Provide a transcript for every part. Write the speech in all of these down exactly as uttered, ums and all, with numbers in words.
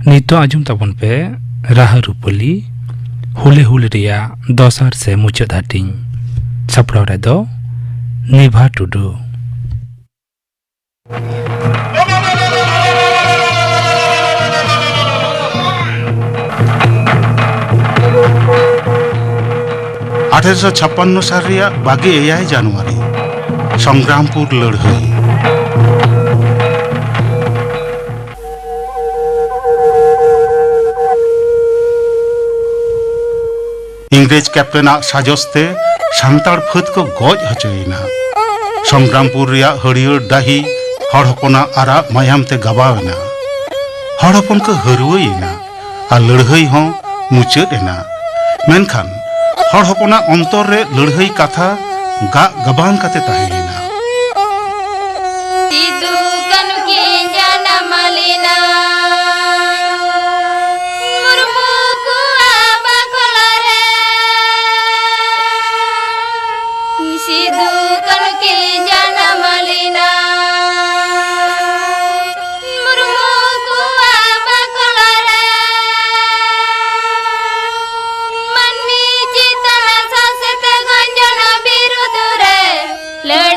ᱱᱤᱛᱚᱜ ᱟᱸᱡᱚᱢ ᱛᱟᱵᱚᱱ ᱯᱮ ᱨᱟᱦᱟ ᱨᱩᱯᱟᱹᱞᱤ ᱦᱩᱞᱮ ᱦᱩᱞ ᱨᱮᱭᱟᱜ ᱫᱚᱥᱟᱨ ᱥᱮ ᱢᱩᱪᱟᱹᱫ ᱦᱟᱹᱴᱤᱧ᱾ ᱥᱟᱯᱲᱟᱣ ᱨᱮᱫᱚ ᱱᱤᱵᱷᱟ ᱴᱩᱰᱩ᱾ ᱟᱴᱷᱮᱨᱚᱥᱚ ᱪᱷᱟᱯᱯᱟᱱᱱᱚ ᱥᱟᱞ ᱨᱮᱭᱟᱜ ᱵᱟᱜᱮ ᱮᱭᱟᱭ ᱡᱟᱱᱩᱣᱟᱨᱤ, ᱥᱚᱝᱜᱨᱟᱢᱯᱩᱨ ᱞᱟᱹᱲᱦᱟᱹᱭ᱾ ᱤᱝᱨᱮᱡᱽ ᱠᱮᱯᱴᱮᱱᱟᱜ ᱥᱟᱡᱚᱥ ᱛᱮ ᱥᱟᱱᱛᱟᱲ ᱯᱷᱟᱹᱫ ᱠᱚ ᱜᱚᱡ ᱦᱚᱪᱚᱭᱮᱱᱟ᱾ ᱥᱚᱝᱜᱨᱟᱢᱯᱩᱨ ᱨᱮᱭᱟᱜ ᱦᱟᱹᱨᱭᱟᱹᱲ ᱰᱟᱹᱦᱤ ᱦᱚᱲ ᱦᱚᱯᱚᱱᱟᱜ ᱟᱨᱟᱜ ᱢᱟᱭᱟᱢ ᱛᱮ ᱜᱟᱵᱟᱣ ᱮᱱᱟ᱾ ᱦᱚᱲ ᱦᱚᱯᱚᱱ ᱠᱚ ᱦᱟᱹᱨᱣᱟᱹᱭᱮᱱᱟ ᱟᱨ ᱞᱟᱹᱲᱦᱟᱹᱭ ᱦᱚᱸ ᱢᱩᱪᱟᱹᱫ ᱮᱱᱟ᱾ ᱢᱮᱱᱠᱷᱟᱱ ᱦᱚᱲ ᱦᱚᱯᱚᱱᱟᱜ ᱚᱱᱛᱚᱨ ᱨᱮ ᱞᱟᱹᱲᱦᱟᱹᱭ ᱠᱟᱛᱷᱟ ᱜᱟᱜ ᱜᱟᱵᱟᱱ ᱠᱟᱛᱮ ᱛᱟᱦᱮᱸᱭᱮᱱᱟ᱾ ᱥᱤᱫᱩ ᱠᱟᱹᱱᱦᱩ ᱠᱤᱱ ᱡᱟᱱᱟᱢ ᱞᱮᱱᱟ, ᱢᱩᱨᱢᱩ ᱠᱚᱣᱟᱜ ᱵᱟᱠᱷᱳᱞ ᱨᱮ᱾ ᱥᱤᱫᱩ ᱠᱟᱹᱱᱦᱩ ᱠᱤᱱ ᱡᱟᱱᱟᱢ ᱞᱮᱱᱟ, ᱢᱩᱨᱢᱩ ᱠᱚᱣᱟᱜ ᱵᱟᱠᱷᱳᱞ ᱨᱮ᱾ ᱢᱟᱹᱱᱢᱤ ᱪᱮᱛᱟᱱ ᱥᱟᱥᱮᱛ ᱜᱚᱸᱡᱚᱱ ᱵᱤᱨᱩᱫᱷ ᱨᱮ ᱞᱟᱹᱲ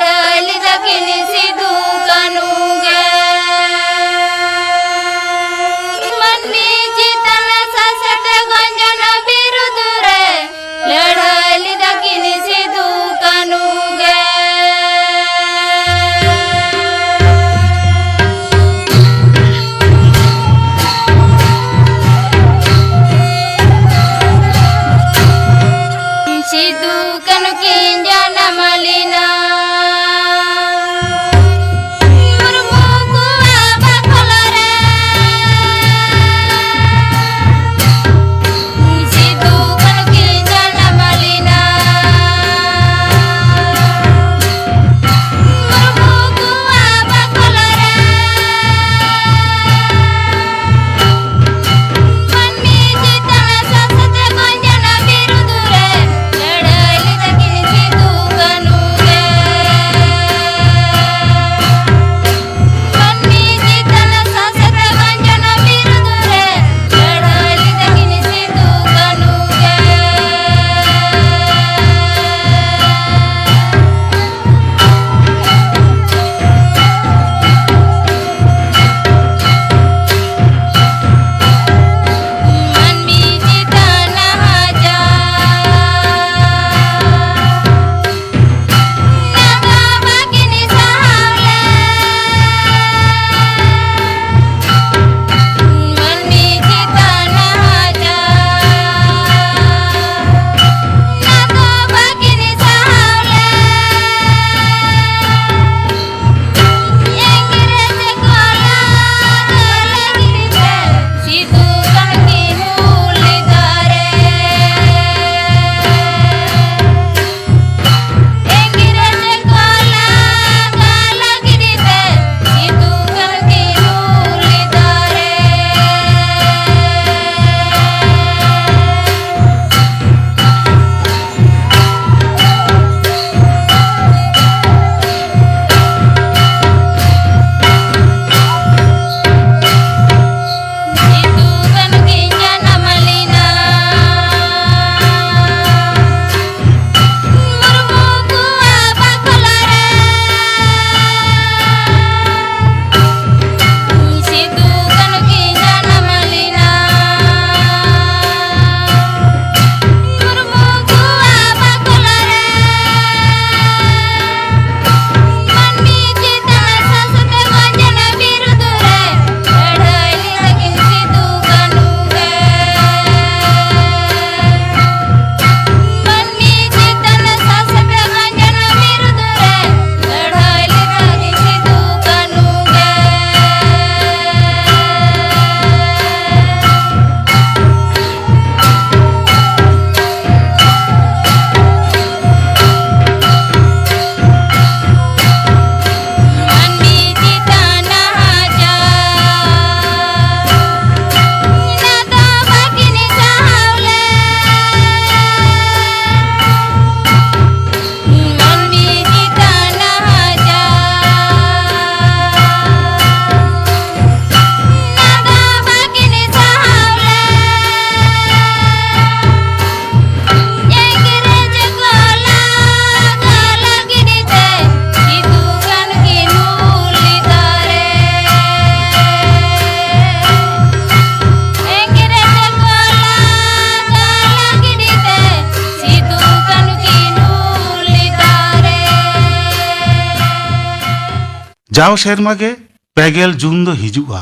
ᱡᱟᱣ ᱥᱮᱨᱢᱟ ᱜᱮ ᱯᱮ ᱜᱮᱞ ᱡᱩᱱ ᱫᱚ ᱦᱤᱡᱩᱜᱼᱟ,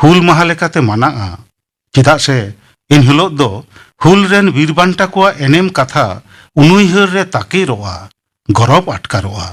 ᱦᱩᱞ ᱢᱟᱦᱟ ᱞᱮᱠᱟᱛᱮ ᱢᱟᱱᱟᱜᱼᱟ᱾ ᱪᱮᱫᱟᱜ ᱥᱮ ᱮᱱ ᱦᱤᱞᱳᱜ ᱫᱚ ᱦᱩᱞ ᱨᱮᱱ ᱵᱤᱨ ᱵᱟᱱᱴᱟ ᱠᱚᱣᱟᱜ ᱮᱱᱮᱢ ᱠᱟᱛᱷᱟ ᱩᱱᱩᱭᱦᱟᱹᱨ ᱨᱮ ᱛᱟᱠᱮᱨᱚᱜᱼᱟ, ᱜᱚᱨᱚᱵ ᱟᱴᱠᱟᱨᱚᱜᱼᱟ᱾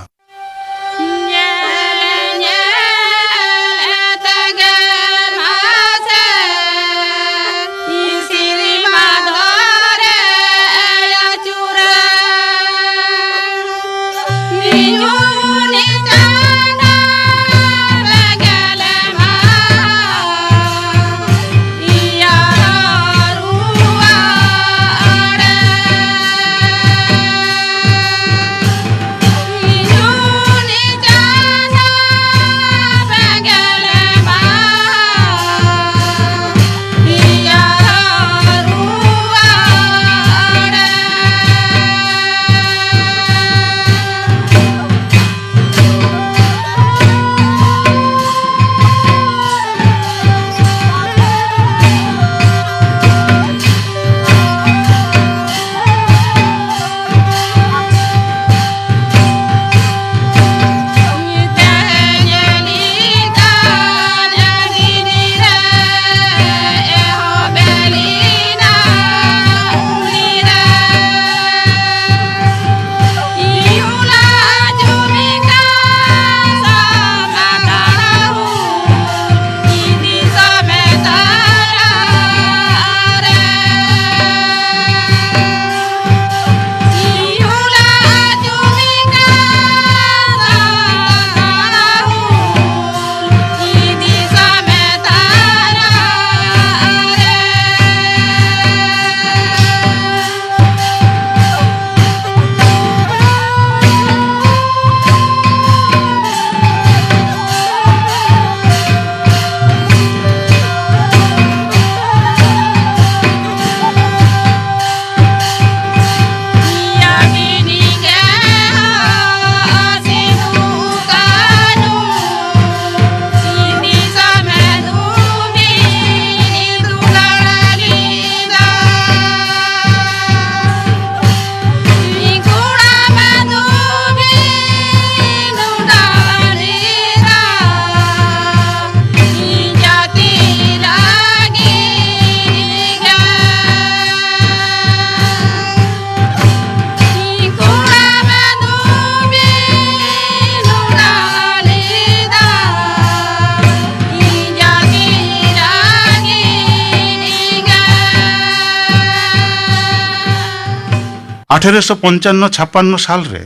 ᱟᱴᱷᱮᱨᱚᱥᱚ ᱯᱚᱧᱪᱟᱱᱱᱚ ᱪᱷᱟᱯᱟᱱᱱᱚ ᱥᱟᱞ ᱨᱮ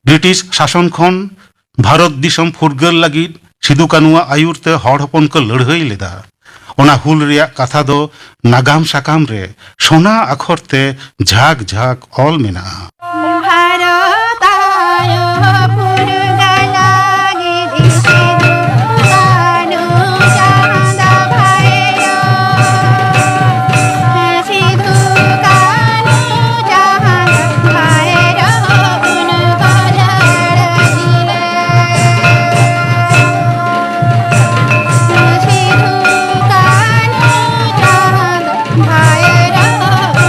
ᱵᱨᱤᱴᱤᱥ ᱥᱟᱥᱚᱱ ᱠᱷᱚᱱ ᱵᱷᱟᱨᱚᱛ ᱫᱤᱥᱚᱢ ᱯᱷᱩᱨᱜᱟᱹᱞ ᱞᱟᱹᱜᱤᱫ ᱥᱤᱫᱩ ᱠᱟᱹᱱᱩᱣᱟᱜ ᱟᱹᱭᱩᱨ ᱛᱮ ᱦᱚᱲ ᱦᱚᱯᱚᱱ ᱠᱚ ᱞᱟᱹᱲᱦᱟᱹᱭ ᱞᱮᱫᱟ᱾ ᱚᱱᱟ ᱦᱩᱞ ᱨᱮᱭᱟᱜ ᱠᱟᱛᱷᱟ ᱫᱚ ᱱᱟᱜᱟᱢ ᱥᱟᱠᱟᱢ ᱨᱮ ᱥᱚᱱᱟ ᱟᱠᱷᱚᱨ ᱛᱮ ᱡᱷᱟᱠ ᱡᱷᱟᱠ ᱚᱞ ᱢᱮᱱᱟᱜᱼᱟ᱾ ᱵᱷᱟᱨᱚᱛ ᱟᱭᱳ ᱯᱷᱩᱨᱜᱟᱹᱞ ᱞᱟᱹᱜᱤᱫ ᱥᱤᱫᱩ ᱠᱟᱹᱱᱩ ᱪᱟᱸᱫ ᱵᱷᱟᱭᱨᱳ, ᱥᱤᱫᱩ ᱠᱟᱹᱱᱩ ᱪᱟᱸᱫ ᱵᱷᱟᱭᱨᱳ ᱩᱱᱠᱩ ᱞᱟᱹᱲᱦᱟᱹᱭ ᱨᱮ᱾ ᱥᱤᱫᱩ ᱠᱟᱹᱱᱩ ᱪᱟᱸᱫ ᱵᱷᱟᱭᱨᱳ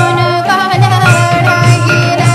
ᱩᱱᱠᱩ ᱞᱟᱹᱲᱦᱟᱹᱭ ᱨᱮ᱾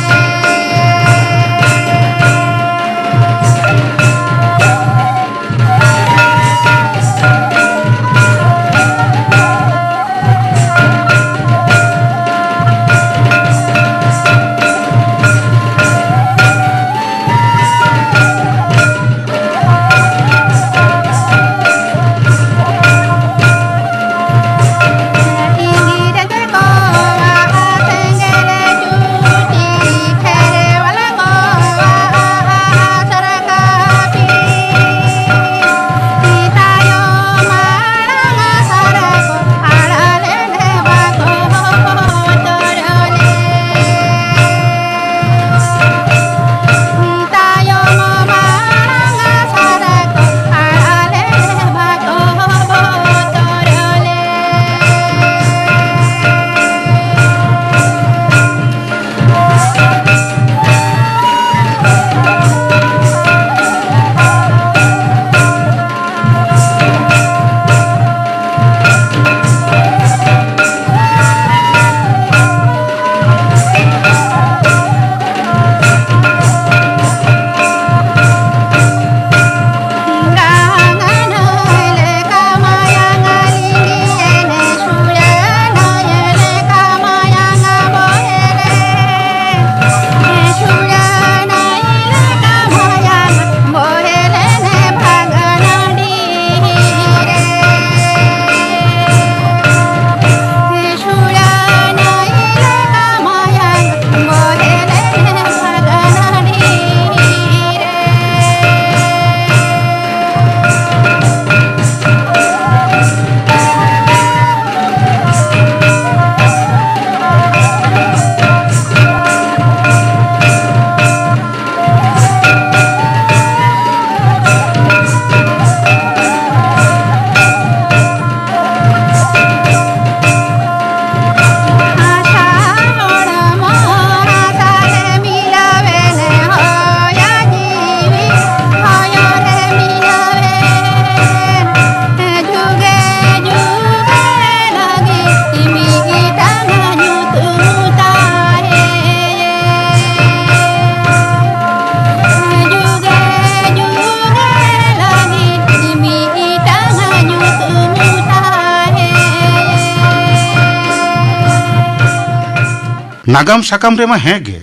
ᱱᱟᱜᱟᱢ ᱥᱟᱠᱟᱢ ᱨᱮᱢᱟ ᱦᱮᱸ ᱜᱮ,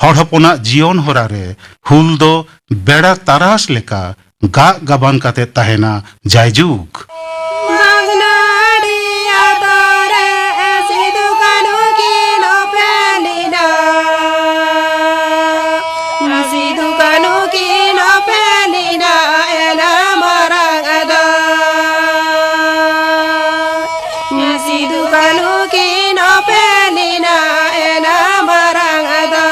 ᱦᱚᱲ ᱦᱚᱯᱚᱱᱟᱜ ᱡᱤᱭᱚᱱ ᱦᱚᱨᱟ ᱨᱮ ᱦᱩᱞ ᱫᱚ ᱵᱮᱲᱟ ᱛᱟᱨᱟᱥ ᱞᱮᱠᱟ ᱜᱟᱜ ᱜᱟᱵᱟᱱ ᱠᱟᱛᱮ ᱛᱟᱦᱮᱱᱟ ᱡᱟᱭᱡᱩᱜᱽ᱾ ᱵᱷᱟᱜᱽᱱᱟᱹᱲᱤ ᱟᱛᱳ ᱨᱮ ᱥᱤᱫᱩ ᱠᱟᱹᱱᱦᱩ ᱠᱤᱱ ᱚᱯᱮᱞ ᱮᱱᱟ᱾ ᱥᱤᱫᱩ ᱠᱟᱹᱱᱦᱩ ᱠᱤᱱ ᱚᱯᱮᱞ ᱮᱱᱟ ᱮᱱᱟ ᱢᱟᱨᱟᱝ ᱟᱫᱚ᱾ ᱥᱤᱫᱩ ᱠᱟᱹᱱᱦᱩ ᱠᱤᱱ ᱚᱯᱮᱞ ᱮᱱᱟ ᱮᱱᱟ ᱢᱟᱨᱟᱝ ᱟᱫᱚ᱾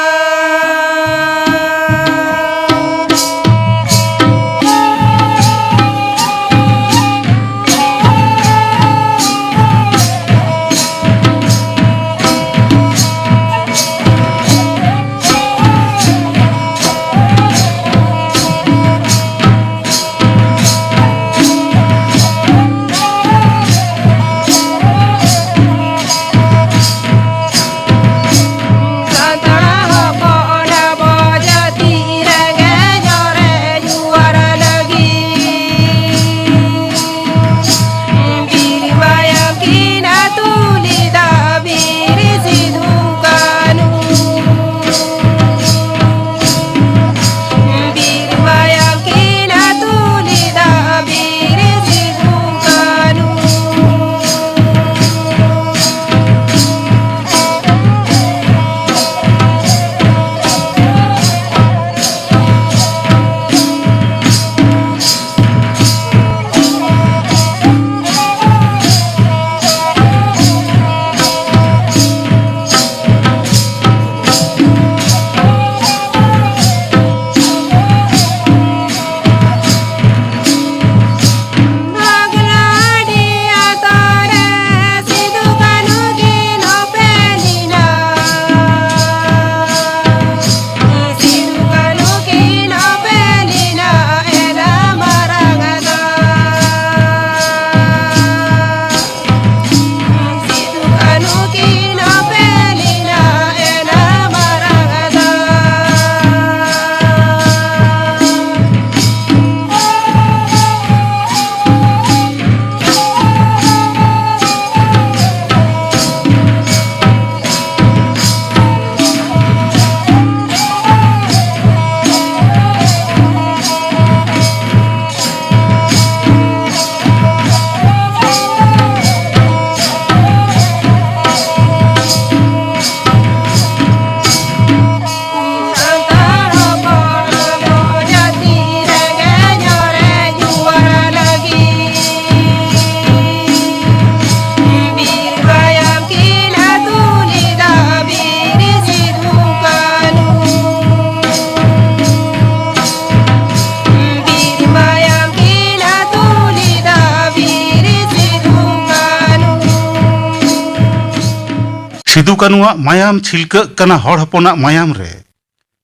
ᱥᱤᱫᱩ ᱠᱟᱹᱱᱩᱣᱟᱜ ᱢᱟᱭᱟᱢ ᱪᱷᱤᱞᱠᱟᱹᱜ ᱠᱟᱱᱟ ᱦᱚᱲ ᱦᱚᱯᱚᱱᱟᱜ ᱢᱟᱭᱟᱢ ᱨᱮ᱾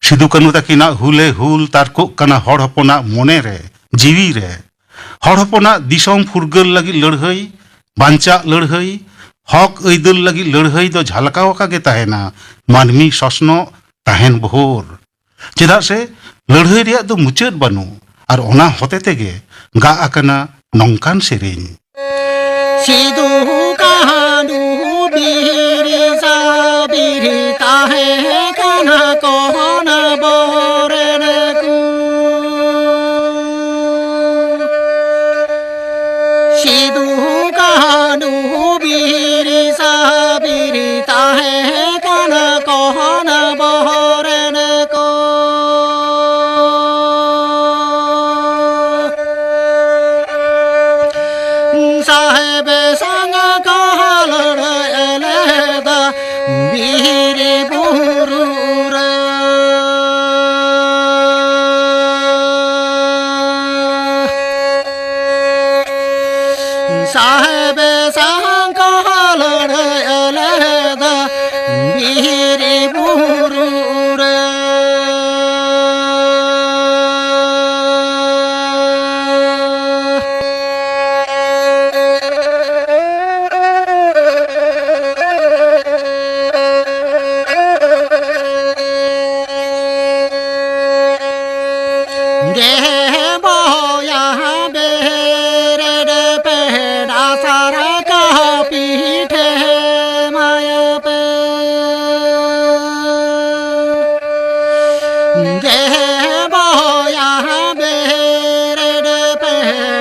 ᱥᱤᱫᱩ ᱠᱟᱹᱱᱩ ᱛᱟᱹᱠᱤᱱᱟᱜ ᱦᱩᱞᱮ ᱦᱩᱞ ᱛᱟᱨᱠᱚᱜ ᱠᱟᱱᱟ ᱦᱚᱲ ᱦᱚᱯᱚᱱᱟᱜ ᱢᱚᱱᱮ ᱨᱮ, ᱡᱤᱣᱤ ᱨᱮ᱾ ᱦᱚᱲ ᱦᱚᱯᱚᱱᱟᱜ ᱫᱤᱥᱚᱢ ᱯᱷᱩᱨᱜᱟᱹᱞ ᱞᱟᱹᱜᱤᱫ ᱞᱟᱹᱲᱦᱟᱹᱭ, ᱵᱟᱧᱪᱟᱜ ᱞᱟᱹᱲᱦᱟᱹᱭ, ᱦᱚᱠ ᱟᱹᱭᱫᱟᱹᱨ ᱞᱟᱹᱜᱤᱫ ᱞᱟᱹᱲᱦᱟᱹᱭ ᱫᱚ ᱡᱷᱟᱞᱠᱟᱣ ᱟᱠᱟ ᱜᱮ ᱛᱟᱦᱮᱱᱟ ᱢᱟᱹᱱᱢᱤ ᱥᱚᱥᱱᱚᱜ ᱛᱟᱦᱮᱱ ᱵᱷᱳᱨ᱾ ᱪᱮᱫᱟᱜ ᱥᱮ ᱞᱟᱹᱲᱦᱟᱹᱭ ᱨᱮᱭᱟᱜ ᱫᱚ ᱢᱩᱪᱟᱹᱫ ᱵᱟᱹᱱᱩᱜ, ᱟᱨ ᱚᱱᱟ ᱦᱚᱛᱮ ᱛᱮᱜᱮ ᱜᱟᱜ ᱟᱠᱟᱱᱟ ᱱᱚᱝᱠᱟᱱ ᱥᱮᱨᱮᱧ᱾ ᱥᱤᱫᱩ ᱠᱟᱹᱱᱦᱩ ᱵᱤᱨ ᱥᱟᱵᱤᱨ ᱛᱟᱦᱮᱸ ᱠᱟᱱᱟ ᱠᱚ ᱚᱱᱟ ᱵᱚᱨᱮᱱ ᱠᱚ᱾ ᱥᱤᱫᱩ ᱠᱟᱹᱱᱦᱩ ᱵᱤᱨ ᱥᱟᱵᱤᱨ ᱛᱟᱦᱮᱸ ᱠᱟᱱᱟ ᱠᱚ ᱚᱱᱟ ᱵᱚᱨᱮᱱ ᱠᱚ᱾ ᱥᱟᱦᱮᱵ ᱥᱟᱝ ᱠᱚ ᱞᱟᱹᱲᱦᱟᱹᱭ ᱞᱮᱫᱟ ᱵᱤᱨ ᱵᱩᱨᱩ ᱨᱮ᱾ ᱥᱟᱦᱮᱵ ᱥᱟᱝ ᱠᱚ ᱞᱟᱹᱲᱦᱟᱹᱭ ᱞᱮᱫᱟ ᱵᱤᱨ ᱵᱩᱨᱩ ᱨᱮ᱾ ᱜᱮ ᱵᱚᱭᱟ ᱵᱮᱨᱮᱫ ᱯᱮ ᱰᱟᱥᱟᱨ ᱠᱚ ᱯᱤᱴᱷᱟᱹ ᱢᱟᱭᱟ ᱯᱮ᱾ ᱜᱮ ᱵᱚᱭᱟ ᱵᱮᱨᱮᱫ ᱯᱮ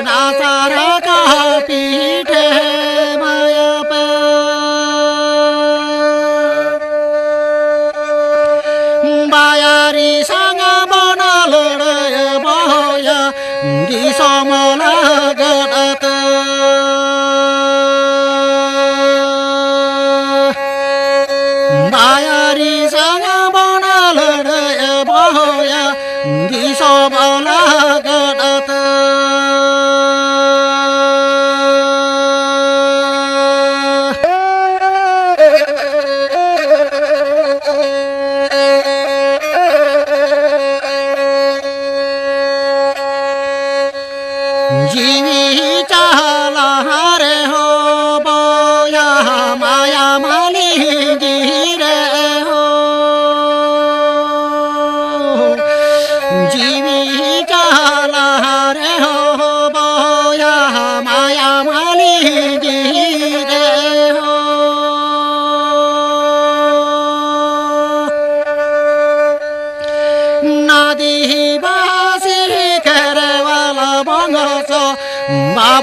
ᱰᱟᱥᱟᱨ ᱠᱚ ᱯᱤᱴᱷᱟᱹ ᱢᱟᱭᱟ ᱯᱮ᱾ ᱵᱟᱭᱟᱨᱤ ᱥᱟᱝ ᱵᱚᱱ ᱞᱟᱹᱲᱦᱟᱹᱭ ᱵᱚᱭᱟ ᱫᱤᱥᱚᱢ ᱞᱟᱹᱜᱤᱫ ᱛᱮ᱾ ᱵᱟᱭᱟᱨᱤ ᱥᱟᱝ ᱵᱚᱱ ᱞᱟᱹᱲᱦᱟᱹᱭ ᱵᱚᱭᱟ ᱫᱤᱥᱚᱢ ᱞᱟᱹᱜᱤᱫ ᱛᱮ᱾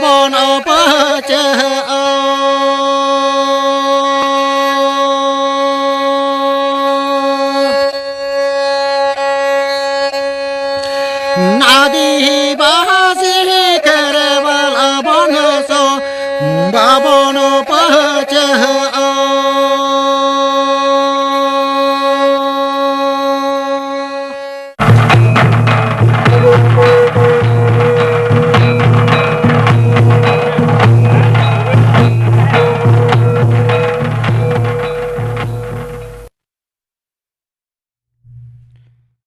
ᱵᱚᱱ ᱯᱟᱹᱪᱟᱹᱜᱼᱟ᱾